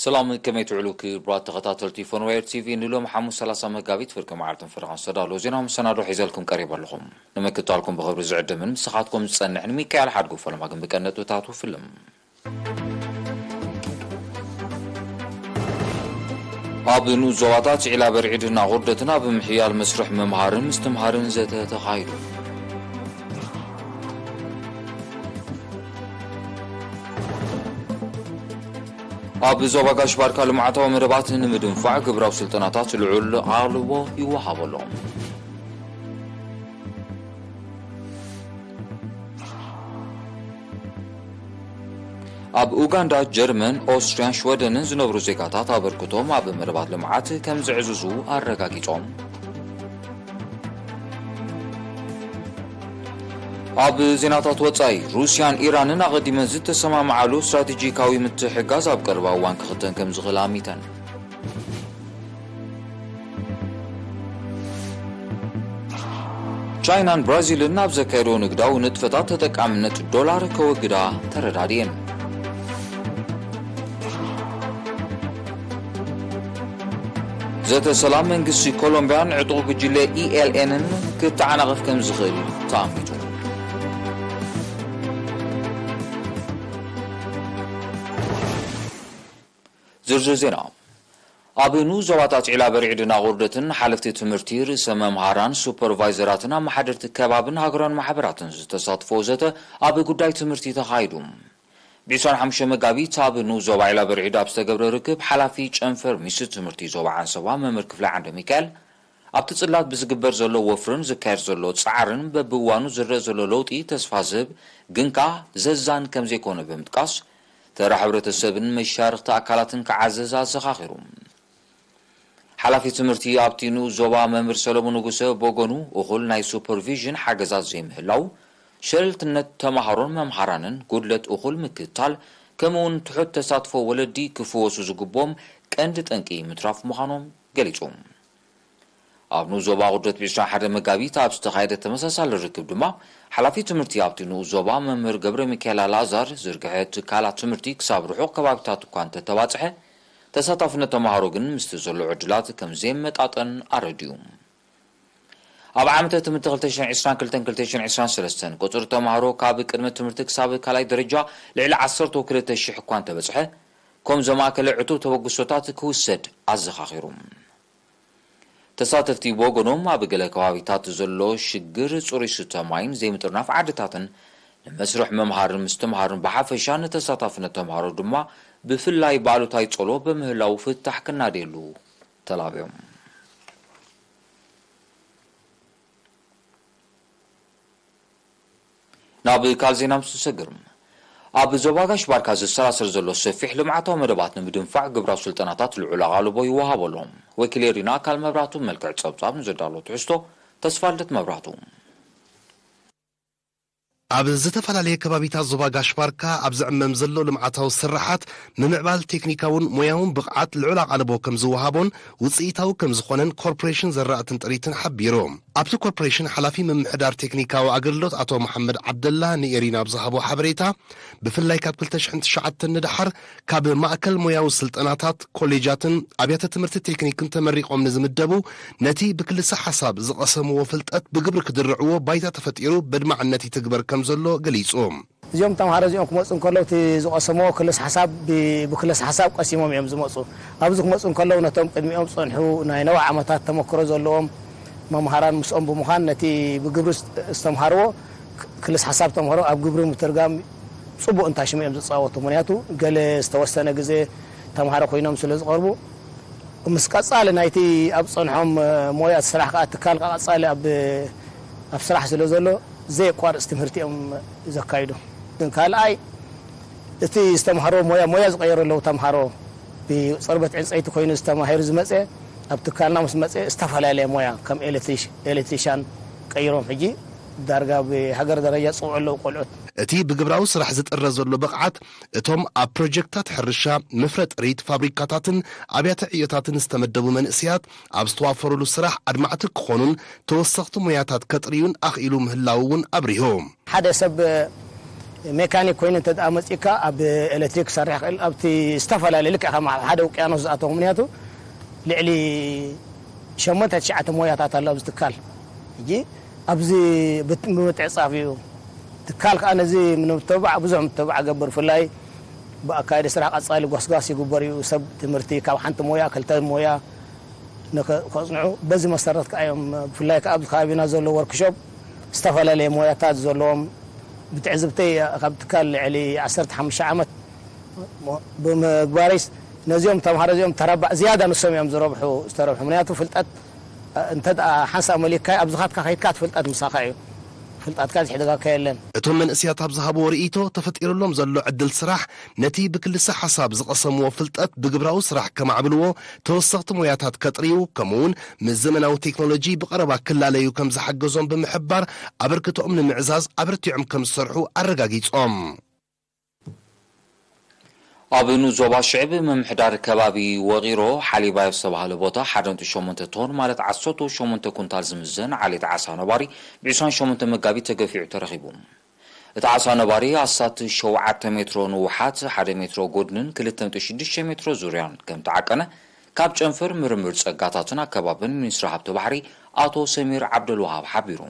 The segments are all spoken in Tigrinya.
ሰላም፣ ከመይ ትውዕሉ ክቡራት ተኸታተልቲ ፎንዌር ቲቪ? ንሎም ሓሙስ ሰላሳ መጋቢት ፍርቂ መዓልትን ፈረቓን ዝተዳለወ ዜና መሰናዶ ሒዘልኩም ቀሪበ ኣለኹም። ንምክትታልኩም ብኽብሪ ዝዕድምን ምሳኻትኩም ዝጸንሕን ሚካኤል ሓድጉ። ፈለማ ግን ብቀንዲ ነጥብታቱ ፍልም። ኣብ ንኡስ ዞባታት ዒላ በርዒድን ኣቑርደትን ኣብ ምሕያል መስርሕ ምምሃርን ምስትምሃርን ዘተ ተኻይዱ። ኣብ ዞባ ጋሽ ባርካ ልምዓታዊ መደባት ንምድንፋዕ ግብራዊ ስልጠናታት ልዑል ኣቓልቦ ይወሃቦ ኣሎ። ኣብ ኡጋንዳ፣ ጀርመን፣ ኦስትርያን ሽወደንን ዝነብሩ ዜጋታት ኣበርክቶም ኣብ መደባት ልምዓት ከም ዘዕዝዙ ኣረጋጊጾም። ኣብ ዜናታት ወጻኢ፣ ሩስያን ኢራንን ኣቐዲመን ዝተሰማምዓሉ ስትራቴጂካዊ ምትሕግጋዝ ኣብ ቀረባ እዋን ክኽተን ከም ዝኽእል ኣሚተን። ቻይናን ብራዚልን ኣብ ዘካየድዎ ንግዳዊ ንጥፈታት ተጠቃምነት ዶላር ከወግዳ ተረዳድየን። ዘተ ሰላም መንግስቲ ኮሎምቢያን ዕጡቕ ጉጅለ ኢኤልኤንን ክተዓናቐፍ ከም ዝኽእል ተኣሚቱ። ዝርዝር ዜና። ኣብ ንኡስ ዞባታት ዒላ በርዒድን ኣቑርደትን ሓለፍቲ ትምህርቲ፣ ርእሰ መምሃራን፣ ሱፐርቫይዘራትን ኣመሓደርቲ ከባብን ሃገራውያን ማሕበራትን ዝተሳትፎ ዘተ ኣብ ጉዳይ ትምህርቲ ተኻይዱ። ብ ዕስራን ሓሙሽተን መጋቢት ኣብ ንኡስ ዞባ ዒላ በርዒድ ኣብ ዝተገብረ ርክብ፣ ሓላፊ ጨንፈር ሚኒስትሪ ትምህርቲ ዞባ ዓንሰባ መምህር ክፍለ ዓንደ ሚካኤል፣ ኣብቲ ጽላት ብዝግበር ዘሎ ወፍርን ዝካየድ ዘሎ ጻዕርን በብእዋኑ ዝረአ ዘሎ ለውጢ ተስፋ ዝህብ ግን ከኣ ዘዛን ከም ዘይኮነ ብምጥቃስ፣ ተራ ሕብረተሰብን መሻርኽቲ ኣካላትን ክዓዘዝ ኣዘኻኺሩ። ሓላፊ ትምህርቲ ኣብቲ ንኡስ ዞባ መምህር ሰለሙን ንጉሰ ብወገኑ፣ እኹል ናይ ሱፐርቪዥን ሓገዛት ዘይምህላው፣ ሸለልትነት ተማሃሮን መምሃራንን፣ ጉድለት እኹል ምክትታል፣ ከምኡውን ትሑት ተሳትፎ ወለዲ ክፍወሱ ዝግብኦም ቀንዲ ጠንቂ ምትራፍ ምዃኖም ገሊጹ። ኣብ ንኡስ ዞባ ኣቑርደት ብ ዕስራን ሓደን መጋቢት ኣብ ዝተኻየደ ተመሳሳሊ ርክብ ድማ፣ ሓላፊ ትምህርቲ ኣብቲ ንኡስ ዞባ መምህር ገብረ ሚካኤል ኣልኣዛር፣ ዝርግሐ ትካላት ትምህርቲ ክሳብ ርሑቕ ከባቢታት እኳ እንተተባጽሐ፣ ተሳታፍነት ተማሃሮ ግን ምስቲ ዘሎ ዕድላት ከም ዘየመጣጠን ኣረዲኡ። ኣብ ዓመተ ትምህርቲ ክልተ ሽሕን ዕስራን ክልተን ክልተ ሽሕን ዕስራን ሰለስተን፣ ቁጽሪ ተማሃሮ ካብ ቅድመ ትምህርቲ ክሳብ ካልኣይ ደረጃ ልዕሊ ዓሰርተ ክልተ ሽሕ እኳ እንተበጽሐ፣ ከም ዘማእከለ ዕቱብ ተበግሶታት ክውሰድ ኣዘኻኺሩ። ተሳተፍቲ ብወገኖም፣ ኣብ ገለ ከባቢታት ዘሎ ሽግር ጽሩይ ዝስተ ማይን ዘይምጥርናፍ ዓድታትን ንመስርሕ ምምሃርን ምስትምሃርን ብሓፈሻ፣ ንተሳታፍነት ተምሃሮ ድማ ብፍላይ ብኣሉታዊ ጸሎ ብምህላው ፍታሕ ክናደየሉ ተላብዮም። ናብ ካልእ ዜና ምስ ንሰግር፣ ኣብ ዞባ ጋሽ ባርካ ዝሰራሰር ዘሎ ሰፊሕ ልምዓታዊ መደባት ንምድንፋዕ ግብራዊ ስልጠናታት ልዑል ኣቓልቦ ይወሃቦ ኣሎ። ወኪል ኤሪና ኣካል መብራቱ መልክዕ ጸብጻብ ንዘዳሎ ትሕዝቶ ተስፋልደት መብራቱ። ኣብ ዝተፈላለየ ከባቢታት ዞባ ጋሽ ባርካ ኣብ ዝዕመም ዘሎ ልምዓታዊ ስራሓት፣ ምምዕባል ቴክኒካውን ሞያውን ብቕዓት ልዑል ኣቓልቦ ከም ዝወሃቦን ውፅኢታዊ ከም ዝኾነን ኮርፖሬሽን ዘራእትን ጥሪትን ሓቢሩ። ኣብቲ ኮርፖሬሽን ሓላፊ ምምሕዳር ቴክኒካዊ ኣገልግሎት ኣቶ መሓመድ ዓብደላ ንኤሪና ኣብ ዝሃቦ ሓበሬታ፣ ብፍላይ ካብ ክልተ ሽሕን ትሽዓተን ንደሓር ካብ ማእከል ሞያዊ ስልጠናታት፣ ኮሌጃትን ኣብያተ ትምህርቲ ቴክኒክን ተመሪቖም ንዝምደቡ፣ ነቲ ብክልሰ ሓሳብ ዝቐሰምዎ ፍልጠት ብግብሪ ክድርዕዎ ባይታ ተፈጢሩ በድማዕነት ይትግበር ከም ዘሎ ገሊጹ። እዚኦም ተምሃሮ እዚኦም ክመጹ እንከለዉ፣ እቲ ዝቐሰምዎ ክልስ ሓሳብ ብ-፣ ብክልስ ሓሳብ ቀሲሞም እዮም ዝመጹ። ኣብዚ ክመጹ እንከለዉ፣ ነቶም ቅድሚኦም ዝጸንሑ ናይ ነዊሕ ዓመታት ተመክሮ ዘለዎም መምሃራን ምስኦም ብምዃን፣ ነቲ ብግብሪ ዝስ-፣ ዝተምሃርዎ ክ-፣ ክልስ ሓሳብ ተምሃሮ ኣብ ግብሪ ምትርጋም ጽቡቕ እንታሽም እዮም ዝጻወቱ። ምኽንያቱ፣ ገለ ዝተወሰነ ግዜ ተምሃሮ ኮይኖም ስለ ዝቐርቡ፣ ምስ ቀጻሊ ናይቲ ኣብ ጸንሖም፣ እ፣ ሞያ እቲ ስራሕ ከኣ ትካል ከኣ ቀጻሊ ኣብ፣ ኣብ ስራሕ ስለ ዘሎ፣ ዘየቋርጽ ትምህርቲ እዮም ዘካይዱ። ግን ካልኣይ፣ እቲ ዝተምሃርዎ ሞያ፣ ሞያ ዝቐየሩ ኣለዉ ተምሃሮ። ብጽርበት ዕንጸይቲ ኮይኑ ዝተማሂሩ ዝመጸ፣ ኣብ ትካልና ምስ መጸ ዝተፈላለየ ሞያ፣ ከም ኤሌክትሪሽ-፣ ኤሌክትሪሻን ቀይሮም ሕጂ ዳርጋ ብሃገር ደረጃ ጽውዑ ኣለዉ ቆልዑት። እቲ ብግብራዊ ስራሕ ዝጥረ ዘሎ ብቕዓት፣ እቶም ኣብ ፕሮጀክታት ሕርሻ፣ መፍረ ጥሪት፣ ፋብሪካታትን ኣብያተ ዕዮታትን ዝተመደቡ መንእሰያት ኣብ ዝተዋፈሩሉ ስራሕ ኣድማዕቲ ክኾኑን ተወሰኽቲ ሞያታት ከጥርዩን ኣኽኢሉ ምህላዉ እውን ኣብሪሁ። ሓደ ሰብ ሜካኒክ ኮይኑ እንተ ደኣ መጺእካ ኣብ ኤሌክትሪክ ክሰርሕ ይኽእል። ኣብቲ ዝተፈላለየ ልክዕ ከም ኣብ ሓደ ውቅያኖስ ዝኣተው፣ ምኽንያቱ ልዕሊ ሸሞንተ ትሽዓተ ሞያታት ኣሎ ኣብዚ ትካል። ሕጂ ኣብዚ ብት-፣ ብምትዕጻፍ እዩ። ትካል ከኣ ነዚ ንምትብባዕ ብዙሕ ምትብባዕ ገብር። ብፍላይ ብኣካየዲ ስራሕ ቀጻሊ ጎስጓስ ይግበር እዩ። ሰብ ትምህርቲ ካብ ሓንቲ ሞያ ክልተ ሞያ ንኸ-፣ ከጽንዑ በዚ መሰረት ከኣ እዮም። ብፍላይ ከኣ ኣብዚ ከባቢና ዘሎ ወርክሾፕ ዝተፈላለየ ሞያታት ዘለዎም ብትዕዝብተይ ካብ ትካል ልዕሊ ዓሰርተ ሓሙሽተ ዓመት ብምግባረይስ ነዚኦም ተምሃሮ እዚኦም ተረባ-፣ ዝያዳ ንሶም እዮም ዝረብሑ፣ ዝተረብሑ። ምኽንያቱ ፍልጠት እንተ ደኣ ሓንሳእ መሊእካዮ፣ ኣብ ዝኻትካ ከይድካ እቲ ፍልጠት ምሳኻ እዩ። ፍልጠትካ ዝሕደጋካ የለን። እቶም መንእሰያት ኣብ ዝሃብዎ ርእይቶ፣ ተፈጢሩሎም ዘሎ ዕድል ስራሕ ነቲ ብክልሰ ሓሳብ ዝቐሰምዎ ፍልጠት ብግብራዊ ስራሕ ከማዕብልዎ፣ ተወሰኽቲ ሞያታት ከጥርዩ፣ ከምኡውን ምስ ዘመናዊ ቴክኖሎጂ ብቐረባ ክላለዩ ከም ዝሓገዞም ብምሕባር፣ ኣበርክቶኦም ንምዕዛዝ ኣበርቲዖም ከም ዝሰርሑ ኣረጋጊጾም። ኣብ ንኡስ ዞባ ሽዕብ ምምሕዳር ከባቢ ወቒሮ ሓሊባይ ኣብ ዝተባህለ ቦታ ሓደ ነጥቢ ሸሞንተ ቶን ማለት ዓሰርተ ሸሞንተ ኩንታል ዝምዘን ዓሌት ዓሳ ነባሪ ብ ዕስራን ሸሞንተ መጋቢት ተገፊዑ ተረኺቡ። እቲ ዓሳ ነባሪ ኣስታት ሸውዓተ ሜትሮ ንውሓት፣ ሓደ ሜትሮ ጎድንን ክልተ ነጥቢ ሽዱሽተ ሜትሮ ዙርያን ከም ተዓቀነ ካብ ጨንፈር ምርምር ጸጋታትን ኣከባብን ሚኒስትሪ ሃብቲ ባሕሪ ኣቶ ሰሚር ዓብደልወሃብ ሓቢሩ።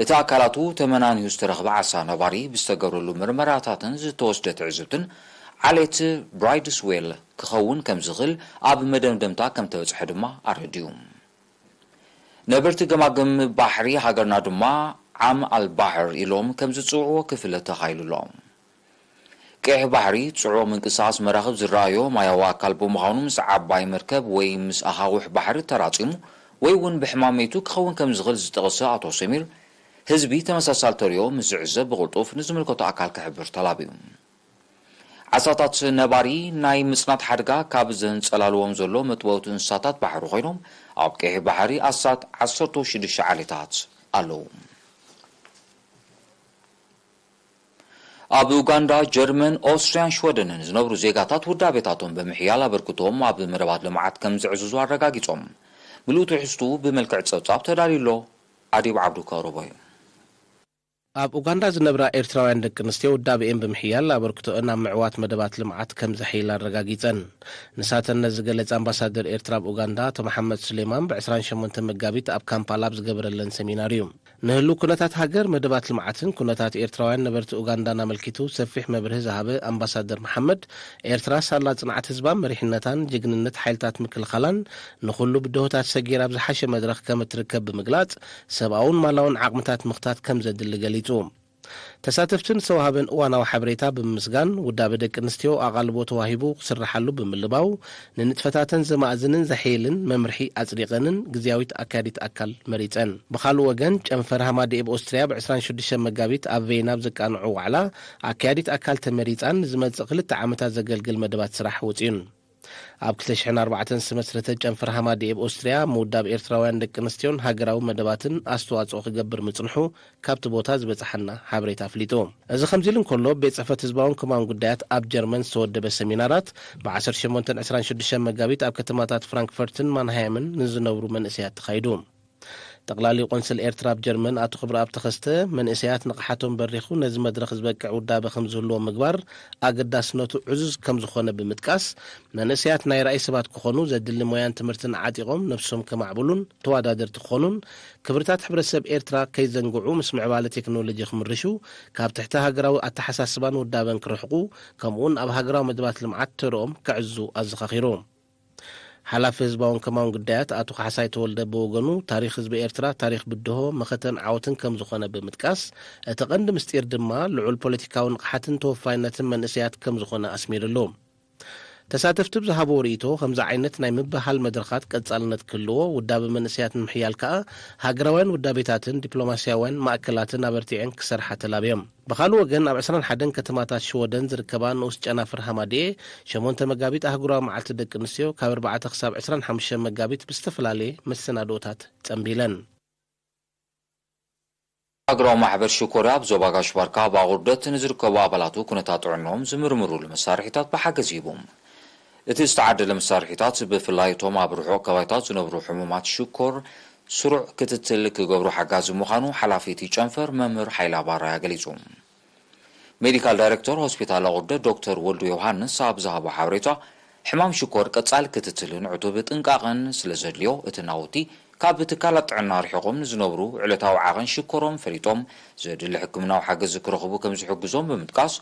እቲ ኣካላቱ ተመናኒሁ ዝተረኽበ ዓሳ ነባሪ ብዝተገብረሉ ምርመራታትን ዝተወስደ ትዕዝብትን ዓሌት ብራይድስዌል ክኸውን ከም ዝኽእል ኣብ መደምደምታ ከም ተበጽሐ ድማ ኣረዲኡ። ነበርቲ ገማግም ባሕሪ ሃገርና ድማ ዓም ኣልባሕር ኢሎም ከም ዝጽውዕዎ ክፍለጥ ተኻኢሉ ኣሎ። ቀይሕ ባሕሪ ጽዑቕ ምንቅስቓስ መራኽብ ዝረኣዮ ማያዊ ኣካል ብምዃኑ ምስ ዓባይ መርከብ ወይ ምስ ኣኻውሕ ባሕሪ ተራጺሙ ወይ እውን ብሕማም መይቱ ክኸውን ከም ዝኽእል ዝጠቐሰ ኣቶ ሰሚር፣ ህዝቢ ተመሳሳሊ ተርእዮ ምስ ዝዕዘብ ብቕልጡፍ ንዝምልከቶ ኣካል ክሕብር ተላብዩ። ዓሳታት ነባሪ ናይ ምጽናት ሓደጋ ካብ ዘንጸላልዎም ዘሎ መጥበውቲ እንስሳታት ባሕሪ ኮይኖም ኣብ ቀይሕ ባሕሪ ኣስታት ዓሰርተ ሽዱሽተ ዓሌታት ኣለዉ። ኣብ ኡጋንዳ፣ ጀርመን፣ ኦስትርያን ሽወደንን ዝነብሩ ዜጋታት ውዳቤታቶም ብምሕያል ኣበርክቶም ኣብ መደባት ልምዓት ከም ዘዕዝዙ ኣረጋጊጾም። ምሉእ ትሕዝቱ ብመልክዕ ጸብጻብ ተዳልዩ ኣሎ። ኣዲብ ዓብዱ ከቕርቦ እዩ። ኣብ ኡጋንዳ ዝነብራ ኤርትራውያን ደቂ ኣንስትዮ ውዳቤኤን ብምሕያል ኣበርክቶአን ኣብ ምዕዋት መደባት ልምዓት ከም ዘሕይል ኣረጋጊጸን። ንሳተን ነዚ ዝገለጸ ኣምባሳደር ኤርትራ ኣብ ኡጋንዳ ኣቶ መሓመድ ሱሌማን ብ ዕስራን ሸሞንተ መጋቢት ኣብ ካምፓላ ኣብ ዝገበረለን ሰሚናር እዩ። ንህሉ ኩነታት ሃገር፣ መደባት ልምዓትን ኩነታት ኤርትራውያን ነበርቲ ኡጋንዳን ኣመልኪቱ ሰፊሕ መብርሂ ዝሃበ ኣምባሳደር መሓመድ፣ ኤርትራ ሳላ ጽንዓት ህዝባን መሪሕነታን ጅግንነት ሓይልታት ምክልኻላን ንኹሉ ብድሆታት ሰጊራ ኣብ ዝሓሸ መድረኽ ከም እትርከብ ብምግላጽ፣ ሰብኣውን ማላውን ዓቕምታት ምኽታት ከም ዘድሊ ገሊጹ። ተሳተፍቲ ንዝተዋህበን እዋናዊ ሓበሬታ ብምምስጋን፣ ውዳበ ደቂ ኣንስትዮ ኣቓልቦ ተዋሂቡ ክስርሓሉ ብምልባው፣ ንንጥፈታተን ዘማእዝንን ዘሕይልን መምርሒ ኣጽዲቐንን ግዝያዊት ኣካያዲት ኣካል መሪጸን። ብኻልእ ወገን፣ ጨንፈር ሃማደኤ ብኦስትርያ ብ ዕስራን ሽዱሽተን መጋቢት ኣብ ቬይና ኣብ ዘቃንዖ ዋዕላ፣ ኣካያዲት ኣካል ተመሪጻን ንዝመጽእ ክልተ ዓመታት ዘገልግል መደባት ስራሕ ወጺኡን። ኣብ ክልተ ሽሕን ኣርባዕተን ዝተመስረተ ጨንፈር ሃማደኤ ብኦስትርያ፣ ምውዳብ ኤርትራውያን ደቂ ኣንስትዮን ሃገራዊ መደባትን ኣስተዋጽኦ ክገብር ምጽንሑ ካብቲ ቦታ ዝበጽሓና ሓበሬታ ኣፍሊጡ። እዚ ከምዚ ኢሉ እንከሎ፣ ቤት ጽሕፈት ህዝባውን ከማን ጉዳያት ኣብ ጀርመን ዝተወደበ ሰሚናራት ብ ዓሰርተ ሸሞንተን ዕስራን ሽዱሽተን መጋቢት ኣብ ከተማታት ፍራንክፈርትን ማንሃይምን ንዝነብሩ መንእሰያት ተኻይዱ። ጠቕላሊ ቆንስል ኤርትራ ኣብ ጀርመን ኣቶ ክብረኣብ ተኸስተ፣ መንእሰያት ንቕሓቶም በሪኹ ነዚ መድረኽ ዝበቅዕ ውዳበ ከም ዝህልዎም ምግባር ኣገዳስነቱ ዕዙዝ ከም ዝኾነ ብምጥቃስ፣ መንእሰያት ናይ ራእይ ሰባት ክኾኑ፣ ዘድሊ ሞያን ትምህርትን ዓጢቖም ነብሶም ከማዕብሉን ተወዳደርቲ ክኾኑን፣ ክብርታት ሕብረተሰብ ኤርትራ ከይዘንግዑ ምስ ምዕባለ ቴክኖሎጂ ክምርሹ፣ ካብ ትሕቲ ሃገራዊ ኣተሓሳስባን ውዳበን ክርሕቁ፣ ከምኡውን ኣብ ሃገራዊ መደባት ልምዓት ተርኦም ከዕዙ ኣዘኻኺሩ። ሓላፊ ህዝባውን ከማውን ጉዳያት ኣቶ ካሕሳይ ተወልደ ብወገኑ፣ ታሪኽ ህዝቢ ኤርትራ ታሪኽ ብድሆ፣ መኸተን ዓወትን ከም ዝኾነ ብምጥቃስ፣ እቲ ቀንዲ ምስጢር ድማ ልዑል ፖለቲካዊ ንቕሓትን ተወፋይነትን መንእሰያት ከም ዝኾነ ኣስሚርሉ። ተሳተፍቲ ብዝሃብዎ ርእይቶ፣ ከምዚ ዓይነት ናይ ምብህሃል መድረኻት ቀጻልነት ክህልዎ፣ ውዳበ መንእሰያት ንምሕያል ከኣ ሃገራውያን ውዳቤታትን ዲፕሎማስያውያን ማእከላትን ኣበርቲዐን ክሰርሓ ተላብዮም። ብኻልእ ወገን፣ ኣብ ዕስራን ሓደን ከተማታት ሽወደን ዝርከባ ንኡስ ጨናፍር ሃማደኤ፣ ሸሞንተ መጋቢት ኣህጉራዊ መዓልቲ ደቂ ኣንስትዮ ካብ ኣርባዕተ ክሳብ ዕስራን ሓሙሽተን መጋቢት ብዝተፈላለየ መሰናድኦታት ጸንቢለን። ሃገራዊ ማሕበር ሽኮር ኣብ ዞባ ጋሽ ባርካ ኣብ ኣቑርደት ንዝርከቡ ኣባላቱ ኩነታት ጥዕንኦም ዝምርምሩሉ መሳርሒታት ብሓገዝ ሂቡ። እቲ ዝተዓደለ መሳርሒታት ብፍላይ እቶም ኣብ ርሑቕ ከባቢታት ዝነብሩ ሕሙማት ሽኮር ስሩዕ ክትትል ክገብሩ ሓጋዚ ምዃኑ ሓላፊ እቲ ጨንፈር መምህር ሓይለ ኣባራያ ገሊጹ። ሜዲካል ዳይሬክተር ሆስፒታል ኣቑርደ ዶክተር ወልዱ ዮሃንስ ኣብ ዝሃቦ ሓበሬታ፣ ሕማም ሽኮር ቀጻሊ ክትትልን ዕቱብ ጥንቃቐን ስለ ዘድልዮ፣ እቲ ናውቲ ካብ ትካላት ጥዕና ርሒቖም ንዝነብሩ ዕለታዊ ዓቐን ሽኮሮም ፈሊጦም ዘድሊ ሕክምናዊ ሓገዝ ክረኽቡ ከም ዝሕግዞም ብምጥቃስ፣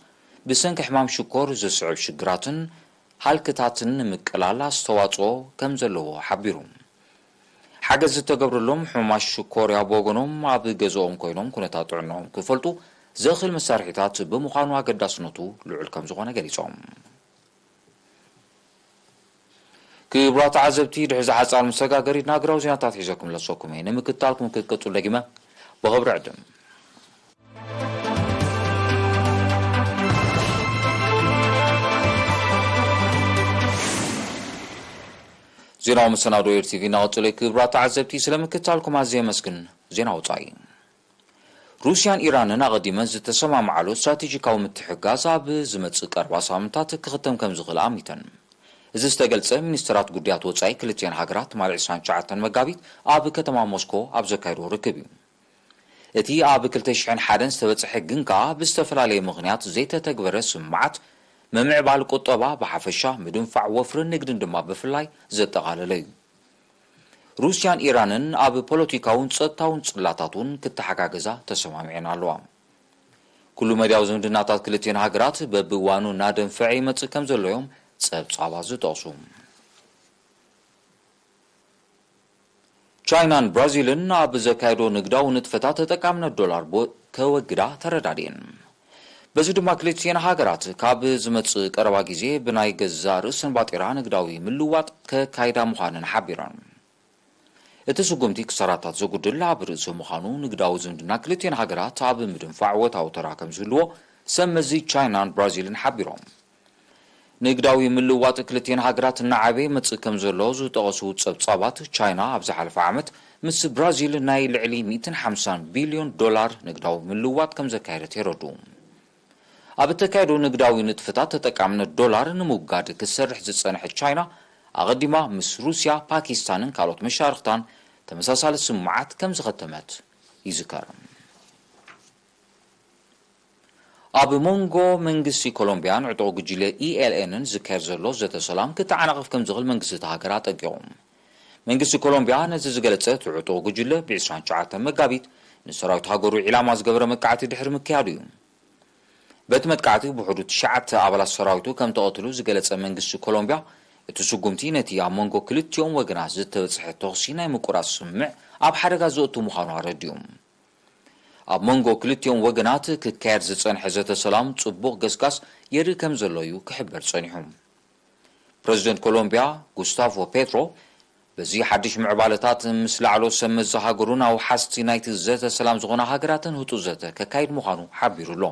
ብሰንኪ ሕማም ሽኮር ዝስዕብ ሽግራትን ሃልክታትን ንምቅላል ኣስተዋጽኦ ከም ዘለዎ ሓቢሩ። ሓገዝ ዝተገብረሎም ሕሙማት ሽኮርያ ብወገኖም ኣብ ገዝኦም ኮይኖም ኩነታት ጥዕናኦም ክፈልጡ ዘኽእል መሳርሒታት ብምዃኑ ኣገዳስነቱ ልዑል ከም ዝኾነ ገሊጾም። ክቡራት ተዓዘብቲ፣ ድሕሪ ዝሓጻር መሰጋገሪት ናግራዊ ዜናታት ሒዘኩም ለሰኩም እየ። ንምክትታልኩም ክትቀጽሉ ደጊመ ብኽብሪ ዕድም። ዜናዊ መሰናዶ ኤር ቲቪ እናቐጸለ። ክቡራት ተዓዘብቲ፣ ስለ ምክትታልኩም ኣዝየ የመስግን። ዜና ወጻኢ። ሩስያን ኢራንን ኣቐዲመን ዝተሰማምዓሉ ስትራቴጂካዊ ምትሕግጋዝ ኣብ ዝመጽእ ቀረባ ሳምንታት ክኽተም ከም ዝኽእል ኣሚተን። እዚ ዝተገልጸ፣ ሚኒስትራት ጉዳያት ወጻኢ ክልቲአን ሃገራት ትማሊ ዕስራን ትሽዓተን መጋቢት ኣብ ከተማ ሞስኮ ኣብ ዘካየድዎ ርክብ እዩ። እቲ ኣብ ክልተ ሽሕን ሓደን ዝተበጽሐ ግን ከኣ ብዝተፈላለየ ምኽንያት ዘይተተግበረ ስምምዓት፣ ምምዕባል ቁጠባ ብሓፈሻ፣ ምድንፋዕ ወፍርን ንግድን ድማ ብፍላይ ዘጠቓለለ እዩ። ሩስያን ኢራንን ኣብ ፖለቲካውን ጸጥታውን ጽላታት እውን ክተሓጋገዛ ተሰማሚዐን ኣለዋ። ኩሉ መዳያዊ ዝምድናታት ክልቲአን ሃገራት በብእዋኑ እናደንፈዐ ይመጽእ ከም ዘሎ እዮም ጸብጻባት ዝጠቕሱ። ቻይናን ብራዚልን ኣብ ዘካየዶ ንግዳዊ ንጥፈታት ተጠቃምነት ዶላር ቦ-፣ ከወግዳ ተረዳድኤን። በዚ ድማ ክልቲኤን ሃገራት ካብ ዝመጽእ ቀረባ ግዜ ብናይ ገዛእ ርእሰን ባጤራ ንግዳዊ ምልውዋጥ ከካይዳ ምዃነን ሓቢረን። እቲ ስጉምቲ ክሳራታት ዘጉድል ኣብ ርእሲ ምዃኑ፣ ንግዳዊ ዝምድና ክልቲኤን ሃገራት ኣብ ምድንፋዕ ወታዊ ተራ ከም ዝህልዎ ሰብ መዚ ቻይናን ብራዚልን ሓቢሮም። ንግዳዊ ምልውዋጥ ክልቲኤን ሃገራት እናዓበየ ይመጽእ ከም ዘሎ ዝጠቐሱ ጸብጻባት፣ ቻይና ኣብ ዝሓለፈ ዓመት ምስ ብራዚል ናይ ልዕሊ ሚእትን ሓምሳን ቢልዮን ዶላር ንግዳዊ ምልውዋጥ ከም ዘካየደት የረድኡ። ኣብ እተካየዶ ንግዳዊ ንጥፈታት ተጠቃምነት ዶላር ንምውጋድ ክትሰርሕ ዝጸንሐት ቻይና፣ ኣቐዲማ ምስ ሩስያ፣ ፓኪስታንን ካልኦት መሻርኽታን ተመሳሳሊ ስምምዓት ከም ዝኸተመት ይዝከር። ኣብ መንጎ መንግስቲ ኮሎምቢያን ዕጡቕ ጉጅለ ኢ ኤል ኤንን ዝካየድ ዘሎ ዘተ ሰላም ክተዓናቐፍ ከም ዝኽእል መንግስቲ እታ ሃገር ኣጠንቂቑ። መንግስቲ ኮሎምቢያ ነዚ ዝገለጸ፣ እቲ ዕጡቕ ጉጅለ ብ ዕስራን ትሽዓተን መጋቢት ንሰራዊት ሃገሩ ዒላማ ዝገበረ መጥቃዕቲ ድሕሪ ምክያዱ እዩ። በቲ መጥቃዕቲ ብውሕዱ ትሽዓተ ኣባላት ሰራዊቱ ከም ተቐትሉ ዝገለጸ መንግስቲ ኮሎምቢያ፣ እቲ ስጉምቲ ነቲ ኣብ መንጎ ክልቲኦም ወገናት ዝተበጽሐ ተኹሲ ናይ ምቁራጽ ስምምዕ ኣብ ሓደጋ ዘእቱ ምዃኑ ኣረዲኡ። ኣብ መንጎ ክልቲኦም ወገናት ክካየድ ዝጸንሐ ዘተ ሰላም ጽቡቕ ገስጋስ የርኢ ከም ዘሎ እዩ ክሕበር ጸኒሑ። ፕረዚደንት ኮሎምቢያ ጉስታቮ ፔትሮ፣ በዚ ሓድሽ ምዕባለታት ምስ ላዕሎ ሰብ መዚ ሃገሩን ኣውሓስቲ ናይቲ ዘተ ሰላም ዝኾና ሃገራትን ህጹጽ ዘተ ከካይድ ምዃኑ ሓቢሩ ኣሎ።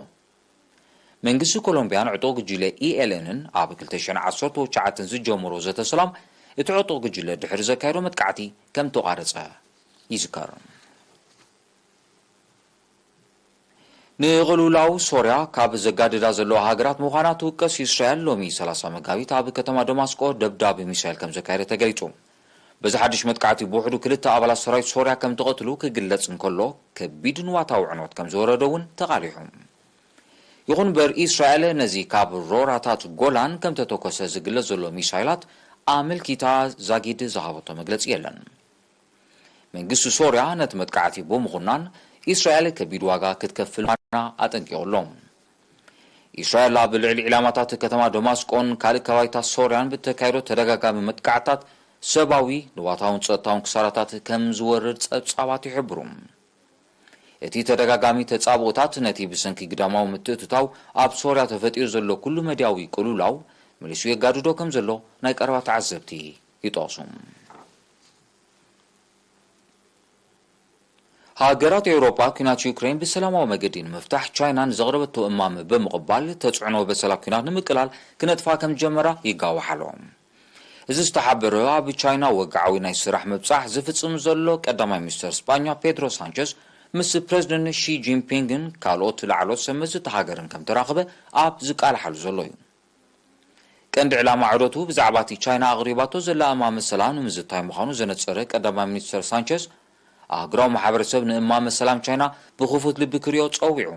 መንግስቲ ኮሎምቢያን ዕጡቕ ጉጅለ ኢ ኤል ኤንን ኣብ ክልተ ሽሕን ዓሰርተ ትሽዓተን ዝጀመሮ ዘተ ሰላም፣ እቲ ዕጡቕ ጉጅለ ድሕሪ ዘካየዶ መጥቃዕቲ ከም ተቋረጸ ይዝከር። ንቕልውላው ሶርያ ካብ ዘጋድዳ ዘለዋ ሃገራት ምዃና ትውቀስ እስራኤል፣ ሎሚ ሰላሳ መጋቢት ኣብ ከተማ ደማስቆ ደብዳብ ሚሳይል ከም ዘካየደ ተገሊጹ። በዚ ሓድሽ መጥቃዕቲ ብውሕዱ ክልተ ኣባላት ሰራዊት ሶርያ ከም ተቐትሉ ክግለጽ እንከሎ፣ ከቢድ ንዋታዊ ዕንወት ከም ዝወረደ እውን ተቓሊሑ። ይኹን እምበር፣ እስራኤል ነዚ ካብ ሮራታት ጎላን ከም ተተኮሰ ዝግለጽ ዘሎ ሚሳይላት ኣመልኪታ ዛጊድ ዝሃበቶ መግለጺ የለን። መንግስቲ ሶርያ ነቲ መጥቃዕቲ ብምኹናን፣ እስራኤል ከቢድ ዋጋ ክትከፍል ምዃና ኣጠንቂቑ ኣሎ። እስራኤል ኣብ ልዕሊ ዒላማታት ከተማ ደማስቆን ካልእ ከባቢታት ሶርያን ብተካየዶ ተደጋጋሚ መጥቃዕታት፣ ሰብኣዊ፣ ንዋታውን ጸጥታውን ክሳራታት ከም ዝወርድ ጸብጻባት ይሕብሩ። እቲ ተደጋጋሚ ተጻብኦታት፣ ነቲ ብሰንኪ ግዳማዊ ምትእትታው ኣብ ሶርያ ተፈጢሩ ዘሎ ኩሉ መዳያዊ ቅልውላው መሊሱ የጋድዶ ከም ዘሎ ናይ ቀረባ ተዓዘብቲ ይጠቕሱ። ሃገራት ኤውሮጳ፣ ኲናት ዩክሬን ብሰላማዊ መገዲ ንምፍታሕ ቻይና ንዘቕረበቶ እማመ ብምቕባል፣ ተጽዕኖ በሰላ ኲናት ንምቅላል ክነጥፋ ከም ዝጀመራ ይጋዋሕ ኣሎ። እዚ ዝተሓበረ፣ ኣብ ቻይና ወግዓዊ ናይ ስራሕ ምብጻሕ ዝፍጽም ዘሎ ቀዳማይ ሚኒስተር ስጳኛ ፔድሮ ሳንቸዝ፣ ምስ ፕረዚደንት ሺ ጂንፒንግን ካልኦት ላዕሎት ሰብ መዚ እታ ሃገርን ከም ተራኸበ ኣብ ዝቃልሓሉ ዘሎ እዩ። ቀንዲ ዕላማ ዑደቱ፣ ብዛዕባ እቲ ቻይና ኣቕሪባቶ ዘላ እማመ ሰላም ንምዝታይ ምዃኑ ዘነጸረ ቀዳማይ ሚኒስተር ሳንቸዝ፣ ኣህጉራዊ ማሕበረሰብ ንእማመ ሰላም ቻይና ብኽፉት ልቢ ክሪኦ ጸዊዑ።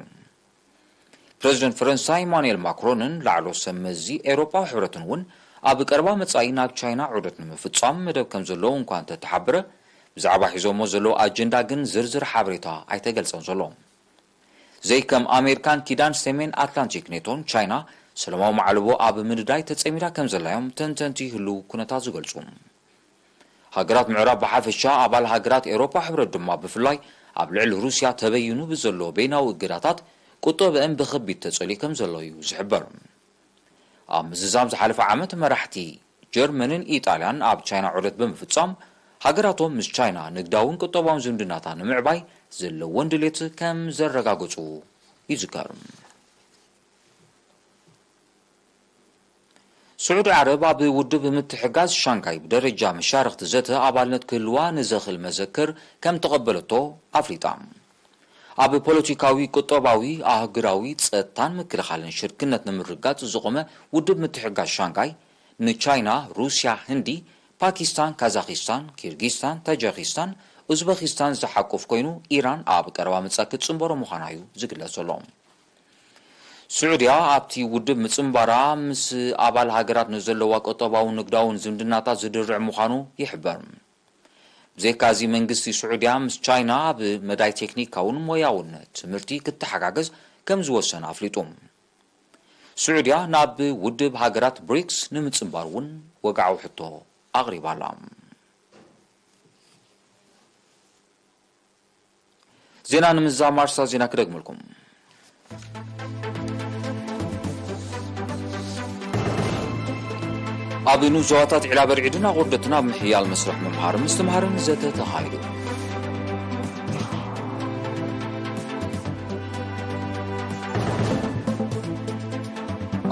ፕረዚደንት ፈረንሳ ኢማኑኤል ማክሮንን ላዕሎ ሰብ መዚ ኤውሮጳዊ ሕብረትን እውን ኣብ ቀረባ መጻኢ ናብ ቻይና ዑደት ንምፍጻም መደብ ከም ዘለዉ እንኳ እንተተሓበረ፣ ብዛዕባ ሒዞሞ ዘለዉ ኣጀንዳ ግን ዝርዝር ሓበሬታ ኣይተገልጸን ዘሎ። ዘይከም ኣሜሪካን ኪዳን ሰሜን ኣትላንቲክ ኔቶን፣ ቻይና ሰላማዊ ማዕልቦ ኣብ ምድዳይ ተጸሚዳ ከም ዘላዮም ተንተንቲ ህልው ኩነታት ዝገልጹ። ሃገራት ምዕራብ ብሓፈሻ፣ ኣባል ሃገራት ኤውሮፓ ሕብረት ድማ ብፍላይ ኣብ ልዕሊ ሩስያ ተበይኑ ብዘሎ በይናዊ እገዳታት ቁጠበአን ብኸቢድ ተጸልዩ ከም ዘሎ እዩ ዝሕበር። ኣብ ምዝዛም ዝሓለፈ ዓመት መራሕቲ ጀርመንን ኢጣልያን ኣብ ቻይና ዑደት ብምፍጻም፣ ሃገራቶም ምስ ቻይና ንግዳውን ቁጠባውን ዝምድናታ ንምዕባይ ዘለወን ድሌት ከም ዘረጋገጹ ይዝከር። ስዑዲ ዓረብ ኣብ ውድብ ምትሕጋዝ ሻንካይ ብደረጃ መሻርኽቲ ዘተ ኣባልነት ክህልዋ ንዘኽል መዘክር ከም ተቐበለቶ ኣፍሊጣ። ኣብ ፖለቲካዊ፣ ቁጠባዊ፣ ኣህጉራዊ፣ ጸጥታን ምክልኻልን ሽርክነት ንምርጋጽ ዝቖመ ውድብ ምትሕጋዝ ሻንካይ፣ ንቻይና፣ ሩስያ፣ ህንዲ፣ ፓኪስታን፣ ካዛኺስታን፣ ኪርጊስታን፣ ታጃኪስታን፣ ኡዝበኪስታን ዝሓቁፍ ኮይኑ፣ ኢራን ኣብ ቀረባ ምጻ ክትጽንበሮ ምዃና እዩ ዝግለጽ ዘሎ። ስዑድያ ኣብቲ ውድብ ምጽንባራ ምስ ኣባል ሃገራት ንዘለዋ ቁጠባውን ንግዳውን ዝምድናታት ዝድርዕ ምዃኑ ይሕበር። ብዘይካዚ መንግስቲ ስዑድያ ምስ ቻይና ኣብ መዳይ ቴክኒካውን ሞያውን ትምህርቲ ክተሓጋገዝ ከም ዝወሰነ ኣፍሊጡ። ስዑድያ ናብ ውድብ ሃገራት ብሪክስ ንምጽንባር እውን ወግዓዊ ሕቶ ኣቕሪባ ኣላ። ዜና ንምዝዛም ኣርእስታት ዜና ክደግመልኩም። ኣብ ንኡስ ዞባታት ዒላ በርዒድን ኣቑርደትን ኣብ ምሕያል መስርሕ ምምሃር ምስትምሃርን ዘተ ተኻይዱ።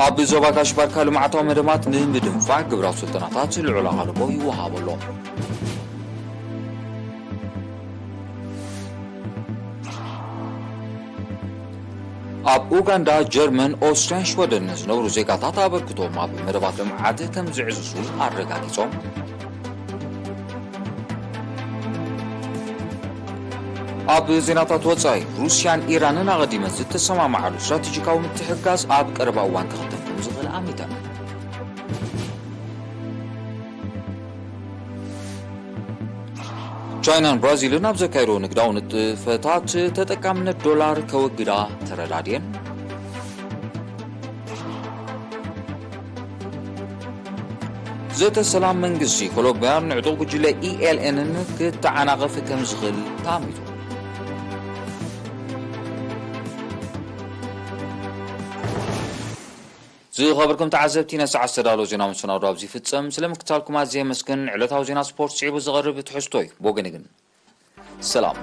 ኣብ ዞባ ጋሽ ባርካ ልምዓታዊ መደባት ንምድንፋዕ ግብራዊ ስልጠናታት ልዑል ኣቓልቦ ይወሃብ ኣሎ። ኣብ ኡጋንዳ፣ ጀርመን፣ ኦስትርያን ሽወደንን ዝነብሩ ዜጋታት ኣበርክቶም ኣብ መደባት ልምዓት ከም ዝዕዝዙ ኣረጋጊጾም። ኣብ ዜናታት ወጻኢ፣ ሩስያን ኢራንን ኣቐዲመን ዝተሰማማዓሉ ስትራቴጂካዊ ምትሕግጋዝ ኣብ ቀረባ እዋን ክኽተም ከም ዝኽእል ኣሚተን። ቻይናን ብራዚልን ኣብ ዘካየድዎ ንግዳዊ ንጥፈታት ተጠቃምነት ዶላር ከወግዳ ተረዳድየን። ዘተ ሰላም መንግስቲ ኮሎምቢያን ንዕጡቕ ጉጅለ ኢ ኤል ኤንን ክተዓናቐፍ ከም ዝኽእል ተኣሚቱ። ዝኸበርኩም ተዓዘብቲ፣ ናይ ሰዓት ዝተዳለወ ዜና መሰናዶ ኣብዚ ይፍጸም። ስለ ምክታልኩም ኣዝየ የመስግን። ዕለታዊ ዜና ስፖርት ስዒቡ ዝቐርብ ትሕዝቶ እዩ። ብወገነ ግን ሰላም።